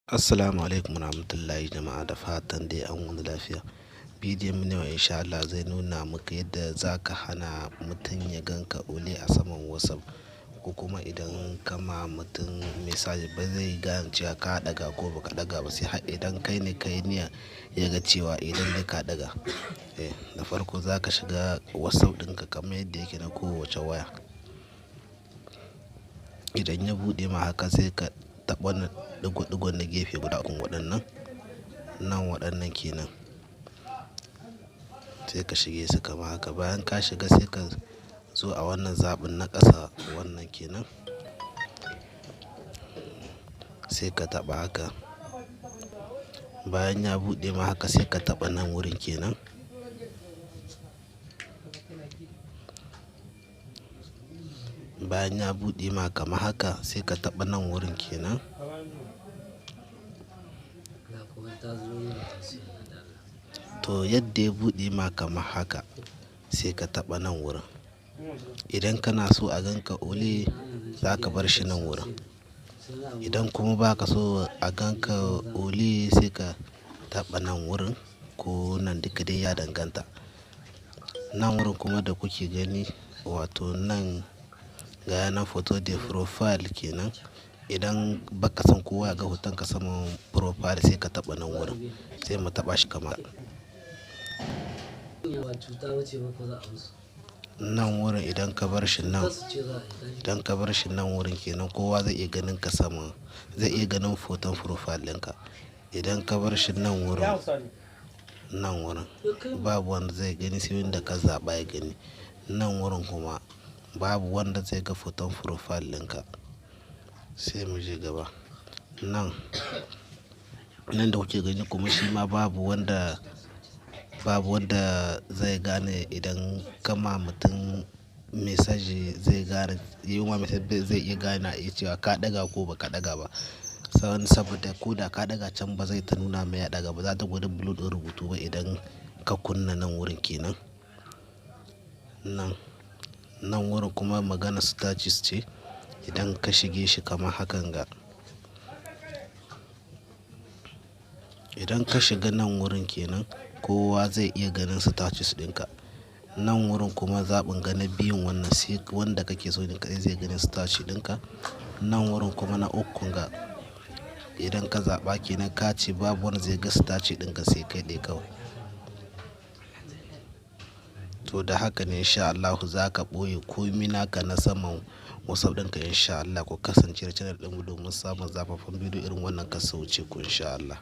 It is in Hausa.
Assalamu alaikum warahmatullahi jama'a, da fatan dai an wuni lafiya. Bidiyon mu na yau insha Allah zai nuna maka yadda za ka hana mutum ya ganka only a saman WhatsApp, ko kuma idan ka ma mutum message ba zai gane cewa ka ɗaga ko ba ka ɗaga ba, sai har idan kai ne ka yi niyya ya ga cewa idan dai ka ɗaga. Da farko za ka shiga WhatsApp ɗinka kamar yadda yake na kowace waya. Idan ya buɗe ma haka, sai ka taɓa wannan ɗigo-ɗigon na gefe guda ukun waɗannan, nan waɗannan kenan. Sai ka shige su kamar haka. Bayan ka shiga, sai ka zo a wannan zaɓin na ƙasa, wannan kenan. Sai ka taɓa haka. Bayan ya buɗe ma haka, sai ka taɓa nan wurin kenan. Bayan ya buɗe ma kamar haka, sai ka taɓa nan wurin kenan. To, yadda ya buɗe ma kamar haka, sai ka taɓa nan wurin. Idan kana so a ganka only, za ka bar shi nan wurin. Idan kuma ba ka so a ganka only, sai ka taɓa nan wurin ko nan, duka dai ya danganta. Nan wurin kuma da kuke gani, wato nan ga yanan photo de profile kenan. Idan ba ka son kowa ya ga hoton ka saman profile, sai ka taɓa nan wurin. Sai mu taɓa shi kamar. Nan wurin idan ka bar shi nan, idan ka bar shi nan wurin kenan, kowa zai iya ganin ka sama, zai iya ganin hoton profile ɗinka. Idan ka bar shi nan wurin, nan wurin babu wanda zai gani sai wanda ka zaɓa ya gani. Nan wurin kuma babu wanda zai ga hoton profile ɗinka. Sai mu je gaba. Nan, nan da kuke gani kuma, shi ma babu wanda zai gane idan ka ma mutum message, zai gane, yi ma message zai iya gane cewa ka ɗaga ko ba ka ɗaga ba. Saboda ko da ka ɗaga can, ba zai ta nuna mai ya ɗaga ba, za ta gwada blue ɗin rubutu ba idan ka kunna nan wurin kenan. Nan, nan wurin kuma magana status ce. Idan ka shige shi kamar hakan ga. Idan ka shiga nan wurin kenan, kowa zai iya ganin status ɗinka. Nan wurin kuma zaɓin ga na biyun wannan, sai wanda kake so ne kaɗai zai gani status ɗinka. Nan wurin kuma na ukun ga, idan ka zaɓa kenan, ka ce babu wanda zai ga status ɗinka sai kai ɗaya kawai. To, da haka ne insha Allahu za ka ɓoye komi naka na saman WhatsApp ɗinka insha Allah. Ku kasance da channel ɗinmu domin samun zafafan bidiyo irin wannan, kar su wuce ku insha Allah.